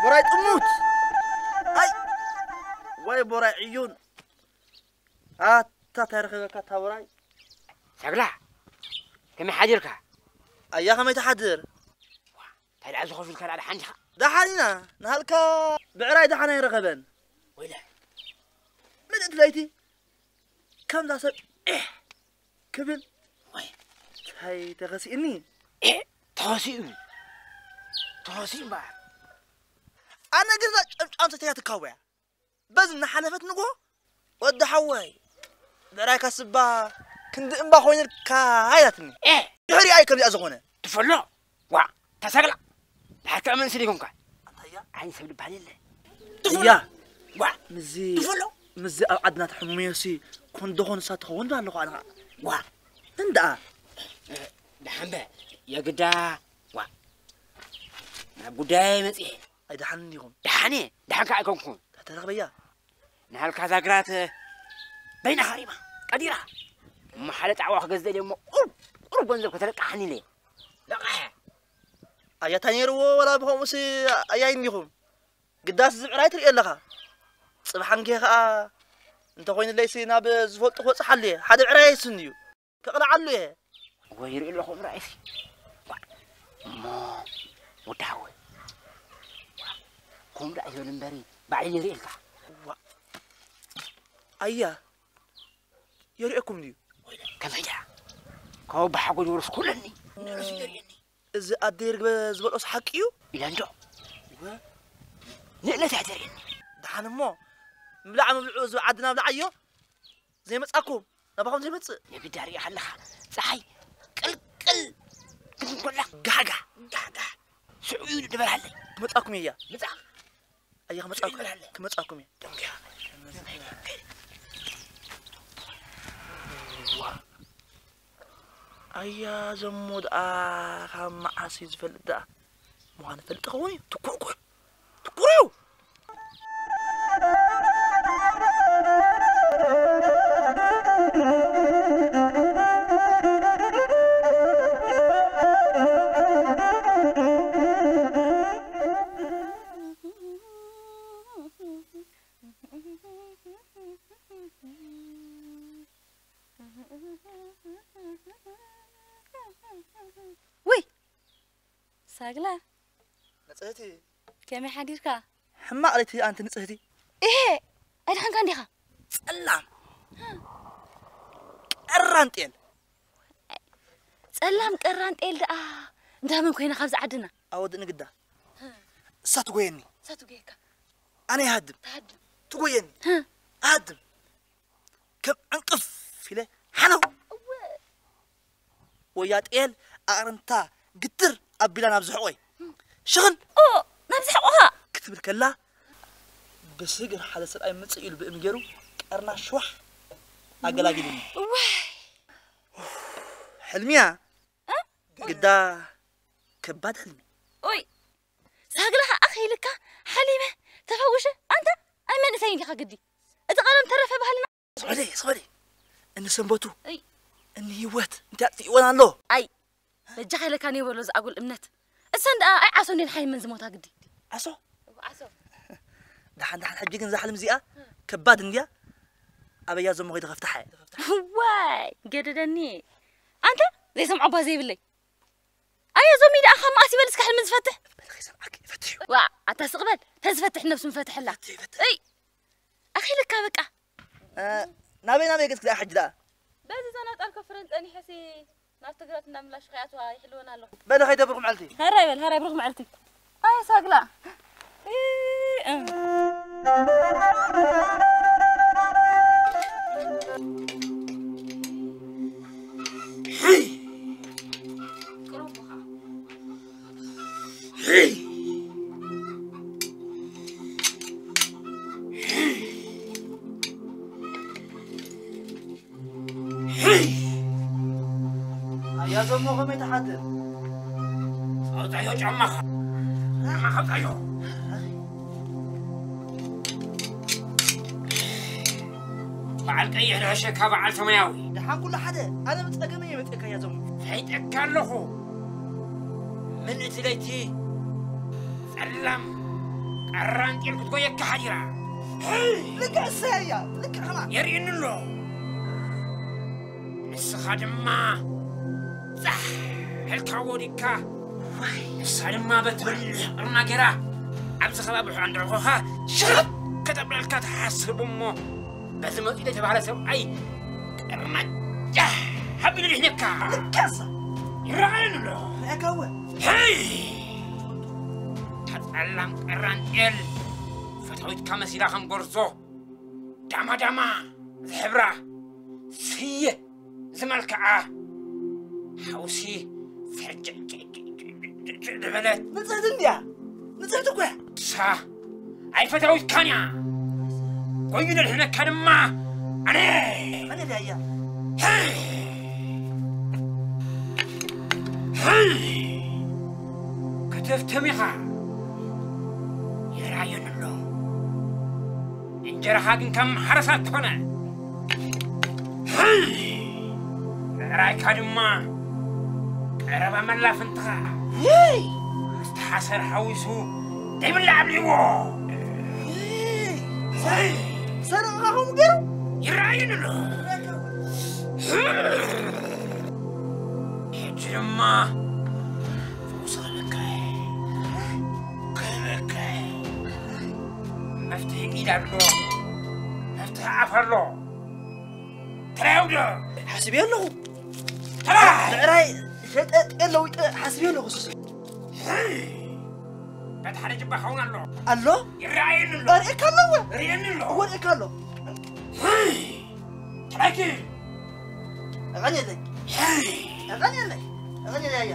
ቦራይ ጥሙት። ኣይ፣ ዋይ ቦራይ ዕዩን። ኣታ እንታይ ረኸበካ፣ ኣታ ቦራይ? ሰግላ፣ ከመይ ሓዲርካ? ኣያ፣ ከመይ ትሓድር? እንታይ ደኣ ዝኸፍልካ ደኣ ደሓን ዲኻ? ደሓን ኢና፣ ንሃልካ ብዕራይ ደሓን ኣይረኸበን። ወይለ። ምልእቲ ለይቲ ከምዛ ሰብ ዒሕ ክብል፣ ወይ። እንታይ ተኸሲእኒ? ዒሕ፣ ተኸሲኡ። ተኸሲኡ እምበኣር። ኣነ ግን እዛ ጨምጫም ሰተያ ትካወያ። በዚ እናሓለፈት ንግሆ፣ "ወዲ ሓወይ፣ ብዕራይካ ስባ ክንዲ እምባ ኮይኑልካ" ኢላትኒ። ኤ! ድሕሪኣ እዩ ከምዚኣ ዝኾነ። ትፈሎ? ዋ፣ ተሰግላ። ድሓር ከኣ መንስል ይኮንካ። ኣንታያ? ዓይኒ ሰብ ድበሃል የለ። ትፈሎ? እያ። ዋ፣ ምዚ፣ ትፈሎ? ምዚ ኣብ ዓድና ተሕሙዮሲ ኮን ደኾን እሳ ትኸውን ዶ ኣለኹ ኣነ ኸዓ? ዋ። እንዳ። ደሓን በ፣ የግዳ። ዋ። ናብ ጉዳይ መጺኤ። ኣይደሓንን ኢኹም? ደሓን እየ፣ ደሓን ከኣ ኣይኮንኩን። ተተረኽበያ? ንሃልካ እዛ ግራት በይና ኸሪማ፣ ቀዲራ። እሞ ሓደ ጣዕዋ ክገዝእ ደልየ እሞ ቁሩብ፣ ቁሩብ ገንዘብ ከተለቃሓኒ ኢለ። ለቃሐ። ኣያ፣ እንታይ ነይርዎ ዋላ ብኸምኡሲ ኣያይ እንዲኹም። ግዳስ እዚ ብዕራይ ትርእዮ ኣለኻ። ጽባሕ እንጌ ኸኣ እንተኾይኑለይሲ ናብ ዝፈልጡ ክበጽሓሉ እየ። ሓደ ብዕራይ ኣይስን እዩ። ከቕልዓሉ እየ። ወይ ይርኢ ኣለኹ ምርኣይሲ። ዋ፣ እሞ ወዲ ሓወይ። ዋ፣ ከምኡ ደኣ ይበል እምበሪ፣ ባዕለይ ይርኢ ኢልካ። ዋ፣ ኣያ፣ የርእየኩም ድዩ? ከመይ ደኣ? ካብ ኣቦሓጎ ዝወረስኩ ኣለኒ። ንርእሱ የርእየኒ። እዚ ኣደይ ርግበ ዝበልኦስ ሓቂ እዩ? ኢለ እንዶ። ወ- ንእለት እያ ተርእየኒ። ደሓን እሞ፣ ምብላዕ ምብልዑ እዚ ዓድና ብልዓዮ። ዘይመጻኩም፣ ናባኹም ዘይመጽእ። የግዳ ርኢኻ ኣለኻ፣ ጸሓይ ቅልቅል ክትብል ከላ፣ ጋሕጋሕ፣ ጋሕጋሕ፣ ሽዑ እዩ ድበርሃለይ። ክመጻኩም እያ። ምጻ። ኣያ፣ ክመጻኩም፣ ሽዑ ይበርሃለይ። ክመጻኩም እያ። ደንግያ። ዋ። ኣያ፣ ዘሞ ደኣ ካብ መዓስ እዩ ዝፈልጥ ደኣ? ምዃኑ ፈልጥ ኸውን እዩ። ትኩር እኮ እዩ። ትኩር እዩ። ውይ! ሳግላ፣ ንጽህቲ። ከመይ ሓዲርካ? ሕማቕ ለይቲ ኣንቲ ንጽህቲ። እሄ! ኣይደሓንካን ዲኻ? ጸላም ቀራን ጤል። ጸላም ቀራን ጤል ደኣ እንዳ መን ኮይና ካብዛ ዓድና? ኣወድእ ንግዳ። እሳ ትጎየኒ። እሳ ትጎየካ። ኣነ ይሃድም። ትሃድም። ትጎየኒ። እሃድም። ከም ዕንቅፍ ኢለ ሓነው። እወ። ወያ ጤል ኣቕርንታ ግትር ኣቢላ ናብ ዝሕቖይ። ሽኽል ኦ፣ ናብ ዝሕቖኻ። ክትብል ከላ፣ ብስግር ሓደ ሰብኣይ ምጽእ ኢሉ ብእም ገይሩ ቀርና ሽዋሕ ኣገላጊሉኒ። እወ። ሕልሚያ እ? ግዳ ከባድ ሕልሚ። ኦይ፣ ሳግላ ኸኣ ከይልካ ሓሊመ ተፈውሸ። ኣንታ ኣይ መንእሰይ እንዲኻ ግዲ። እቲ ቀደም ተረፈ ባህልና። ስበሊ፣ ስበሊ። እኒ ሰንበቱ፣ እይ። እኒ ህይወት፣ እንታይ ኣጥፊእወን ኣሎ? ኣይ፣ በጃኻ ኢለካ እኔ በሎ ዝኣጉል እምነት። እሰን ደኣ ኣይ ዓሶ እንዴን ሓይመን ዝሞታ ግዲ። ዓሶ? ዓሶ። ደሓን፣ ደሓን፣ ሕጂ ግን እዛ ሕልሚ እዚኣ ከባድ እንድያ። ኣበያ ዘሞ ከይደ ከፍትሓ እየ። ዋይ፣ ገደደኒ። ኣንታ፣ ዘይሰምዖ እባ ዘይብለይ። ኣየ ዞሚ ደኣ ካብ መኣስ ይበል እስከ ሕልሚ ዝፈትሕ? በልኺ ሰምዓኪ፣ ፈትሑ። ዋ፣ ኣታ ስቕ በል። ተዝፈትሕ ነብሱ ምፈትሐላ። ፈትሑ፣ ፈትሑ። እይ፣ ኣኺልካ በቃ። እ፣ ናበይ፣ ናበይ ገጽኪ ደኣ ሕጂ ደኣ? በዚ እዛ ናብ ጣል ከፍረን ጸኒሐሲ ናብ ትግራት እንዳምላሽ ከይኣትዋ ይሕልወን ኣለኹ። በለ ከይደ ብሩኽ መዓልቲ። ሀራይ በል፣ ሀራይ ብሩኽ መዓልቲ። ኣየ ሳግላ። እ፣ እ። ኣያ ዘሞ ከመይ ትሓድር? ኣውጻዮ ጫማኻ። ጫማኻ ኣውጻዮ። በዓል ቀይሕ ዶ ሕሸካ በዓል ሰማያዊ? ደሓን ኩሉ ሓደ። ኣነ ብጸገመይ እየ መጺእካ ኣያ ዘሞ። ፈይጠካ ኣለኹ። ምን እቲ ለይቲ ጸላም ኣራንጤል ክትጎየካ ሓዲራ። ልክዕ እሰይ እያ፣ ልክዕ ከማን። የርእየኒ ኣሎ። ንስኻ ድማ ጻሕ ኢልካ ወዲቕካ። ዋይ። ንሳ ድማ በቲ በሊሕ ቅርና ገይራ ኣብዚ ከባቢ ሕዋ እንድዕኾኻ ሽርጥ ከተብለልካ ትሓስብ እሞ፣ በዚ መጺኡ ዝተባህለ ሰብኣይ ቅርና ጃሕ ኣቢሉ ድሕነካ። ልክዕ እሳ። ይረኣየኒ ኣሎ። ርኣካ እወ። ሄይ! ተጸላም ቅራንኤል ፈታዊትካ መሲላ ከም ጎርዞ ዳማ ዳማ ዝሕብራ ስየ ዝመልክዓ ሓውሲ ፈርጀ ዝበለት ንጽህቲ እንድያ። ንጽህቲ እኮ እያ። ሳ ኣይፈታዊትካን እያ። ኮይኑ ዘድሕነካ ድማ ኣነ። ኣነ ድያ እያ። ሄይ! ሄይ! ከተፍተሚኻ ይራየኒ ኣሎ። እንጀራኻ ግን ከም ሓረሳ ትኾነ። ሄይ! ምዕራይካ ድማ ቀረባ መላፍንትኻ። ሄይ! ምስቲ ሓሰር ሓዊሱ ደይብላ ኣብሊዎ። ሄይ! ሄይ! ሰረቕኻ ከምኡ ገይሩ? ይረኣየኒ ኣሎ። ሕጂ ድማ ፈውሲ ክህበካ እየ። ክህበካ እየ። መፍትሒ ኢድ ኣሎ። መፍትሒ ኣፍ ኣሎ። ተራዮ ዶ? ሓስብዮ ኣለኹ። ተራ! ምዕራይ ሸጠ ጤል ለዊጠ ሓስብዮ ኣለኹ፣ ሱስ። በቲ ሓደ ጅባ ኸውን ኣሎ። ኣሎ? ይረኣየኒ ኣሎ። ኣርእየካ ኣለዎ። ርእየኒ ኣሎ። እዎ፣ ኣርእየካ ኣሎ። ተራኪ! ኣቐንየለይ። ኣቐንየለይ። ኣቐንየለይ፣ ኣያ።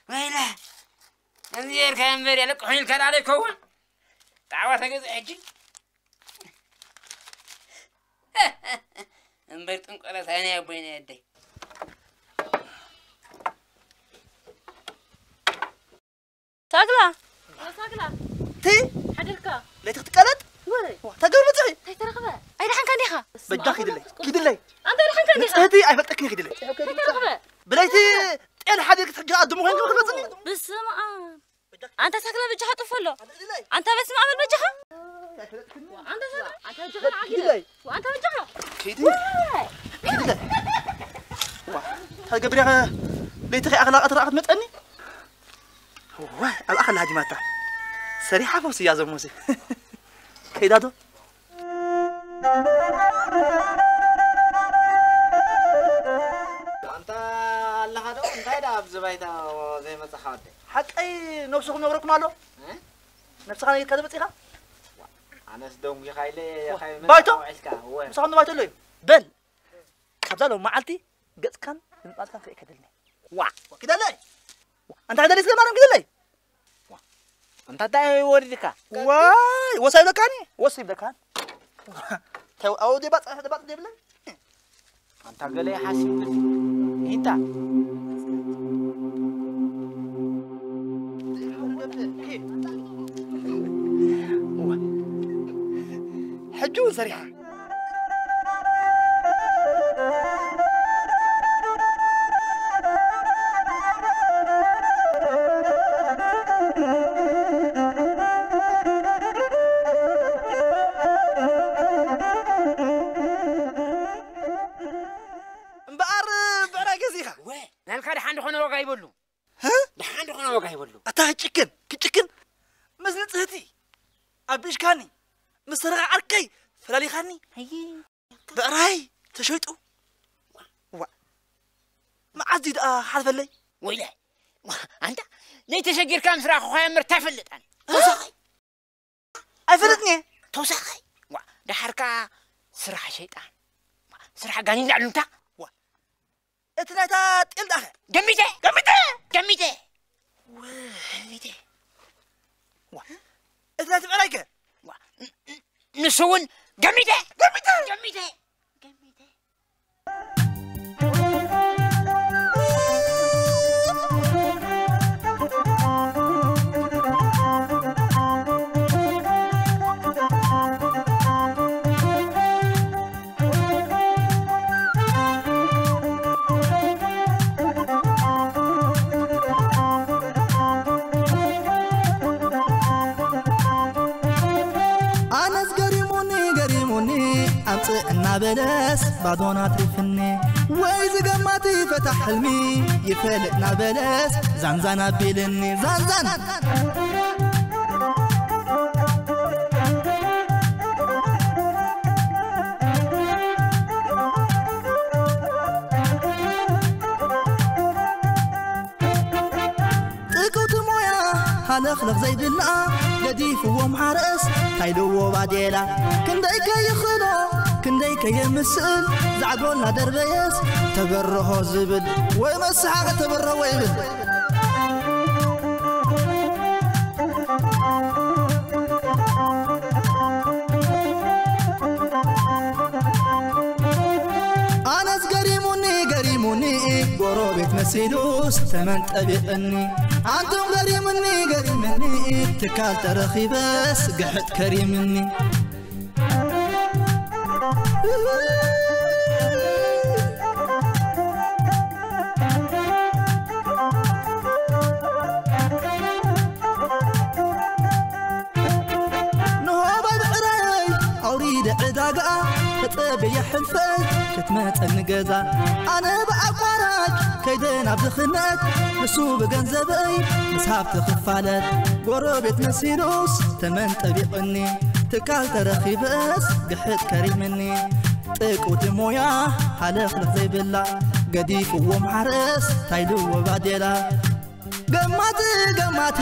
ወይለ፣ ከምዚ ጌርካ እምበር የለቅሑን ኢልካ ዳለ ይከውን። ጣዕዋ ተገዝአ ሕጂ። እምበር ጥንቆላ ሳይና ኣቦይ ናይ ኣደይ። ሳግላ፣ ሳግላ። ቲ? ሓደርካ። ለይቲ ክትቀለጥ? ወረ። ዋ፣ ተገርም ጽኺ? እንታይ ተረኽበ? ኣይደሓንካ እንዲኻ? በጃ ኪድለይ፣ ኪድለይ። ኣንታ ኣይደሓንካ እንዲኻ? ንጽህቲ ኣይፈልጠክን ኪድለይ። እንታይ ተረኽበ? ብለይቲ ጤል ሓዲር ክትሕጂ ኣድሙ ኮይንካ ክትመጽኒ? ብስመ ኣብ። ኣንታ ሳግላ በጃኻ ጥፎ ኣሎ። ኣንታ በስመ ኣብ በል በጃኻ። ኣንታ ሳግላ፣ ኣንታ በጃኻ ንዓ ኪድለይ። ኪድለይ። ኣንታ በጃኻ። ኪዲ። ወረ። ኪድለይ። ዋ፣ እንታይ ገብርያ ለይቲ ከይኣኽላ ቀትራ ክትመጸኒ? ዋይ፣ ኣብ ኣኸላ ሃዲማታ። ሰሪሓ ፈውሲ እያ ዘሞሲ። ከይዳ ዶ? ኣንታ ኣለኻ ዶ? እንታይ ደኣ ኣብዚ ባይታ ዘይመጻኻ ወደይ? ሓቀይ ነብስኹም ነግረኩም ኣሎ? እ? ነብስኻ ነጊርካ ዶ መጺኻ? ኣነስ ደንጒኻ ኢለ ዋ፣ ካይ ባይቶ? መጻኻ ውዒልካ። እወ። ምሳኹም ባይቶ ኣሎ እዩ። በል፣ ካብዛ ሎም መዓልቲ ገጽካን ምምጻልካን ክርኢ ከደልኒ። ዋ! ኪደለይ! ኣንታ ኪደለይ ስለ ማርያም ኪደለይ! ዋ! ኣንታ እንታይ ወሪድካ? ዋይ! ወሳይ ይብለካኒ? ወስ ይብለካኒ? ተው፣ ኣው ደባጽ፣ ደባጽ ደብለ? ኣንታ ገለ ይሓስብ። ኢንታ? ዋ! ሕጂ እውን ሰሪሓ። እምበኣር ብዕራይ ገዚእኻ? ወ፣ ናልካ ደሓን ዝኾነ ዋጋ ይበሉ። ህ? ደሓን ዝኾነ ዋጋ ይበሉ። ኣታ ክጭክን፣ ክጭክን። ምስ ንጽህቲ ኣቢሽካኒ፣ ምስ ሰረቓ ዓርከይ ፈላሊኻኒ። ኣየ። ብዕራይ ተሸይጡ። ዋ። መዓዝ እዩ ደኣ ሓልፈለይ? ወይለ። ዋ፣ ኣንታ፣ ዘይተሸጊርካ ምስ ረኣኹኻ እምበር እንታይ ፈልጥ ኣነ? እ? ተወሳኺ። ኣይፈልጥን እየ። ተወሳኺ። ዋ፣ ደሓርካ ስራሕ ሸይጣን። ዋ፣ ስራሕ ጋኒን ላዕሉ እንታ? ዋ። እቲ ናይታ ጤል ደኣኸ? ገሚተ። ገሚተ። ገሚተ። ወ-፣ ገሚተ። ዋ። እቲ ናይቲ ብዕራይከ? ዋ፣ ን-፣ ን-፣ ንሱ እውን ገሚተ። ገሚተ። ገሚተ። ገሚተ። እናበለስ ባዶና ትሪፍኒ። ወይ ዝገማቲ ፈታሕ ሕልሚ ይፈልጥ እናበለስ ዛንዛን ኣቢልኒ። ዛንዛን ጥቅውቲ ሞያ ሃለኽለኽ ዘይብላ ገዲፍዎም ሓረስ ታይልዎ ባዴላ። ክንደይ ከይኽእሎ ክንደይ ከየምስል ዛዕጎልና ደርበየስ ተበረሆ ዝብል ወይ መሰሓቕ ተበረሆ ይብል። ኣነስ ገሪሙኒ ገሪሙኒ ጎረቤት መሲሉስ ተመን ጠቢቕኒ። ኣንቱም ገሪምኒ ገሪምኒ ትካል ተረኺበስ ግሕጥ ከሪምኒ። ንሆባይ ብዕራየይ ኣውሪደ ዕዳጋ ተጸበየ ሕልፈት ክትመጸኒ ገዛ። ኣነ ብኣቋራጭ ከይደ ናብ ድኽነት ንሱ ብገንዘበይ ምስ ሃብቲ ክፋለት። ጎረቤት መሲሉስ ተመን ጠቢቕኒ ትካል ተረኺበስ ግሕጥ ከሪምኒ። ጥቅውቲ ሞያ ሃለኽለኽ ዘይብላ ገዲፍዎም ሓረስ ታይልዎ ባዴላ። ገማቲ ገማቲ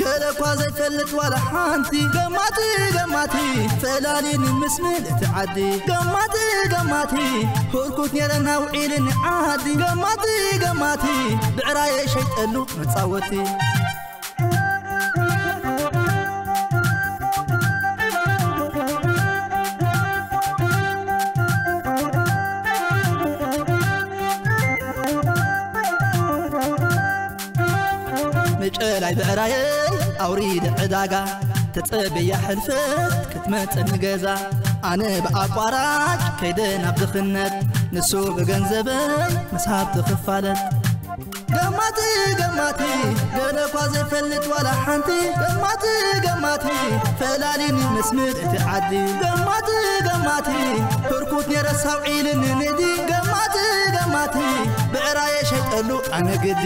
ገለ እኳ ዘይፈልጥ ዋላ ሓንቲ። ገማቲ ገማቲ ፈላሊኒ ምስ ምልእቲ ዓዲ። ገማቲ ገማቲ ህርኩት ነይረ ናውዒልኒ ዓዲ። ገማቲ ገማቲ ብዕራየ ሸይጠሉ መጻወቲ። ምጨላይ ብዕራየይ ኣውሪደ ዕዳጋ ተጸበያ ሕልፈት ክትመጸኒ ገዛ። ኣነ ብኣቋራጭ ከይደ ናብ ድኽነት ንሱ ብገንዘበይ ምስ ሃብቲ ክፋለት። ገማቲ ገማቲ ገለ እኳ ዘይፈልጥ ዋላ ሓንቲ። ገማቲ ገማቲ ፈላሊኒ ምስ ምልእቲ ዓዲ። ገማቲ ገማቲ ህርኩት ነይረ ሳውዒልኒ ንዲ። ገማቲ ገማቲ ብዕራየ ሸይጠሉ ኣነ ግዲ።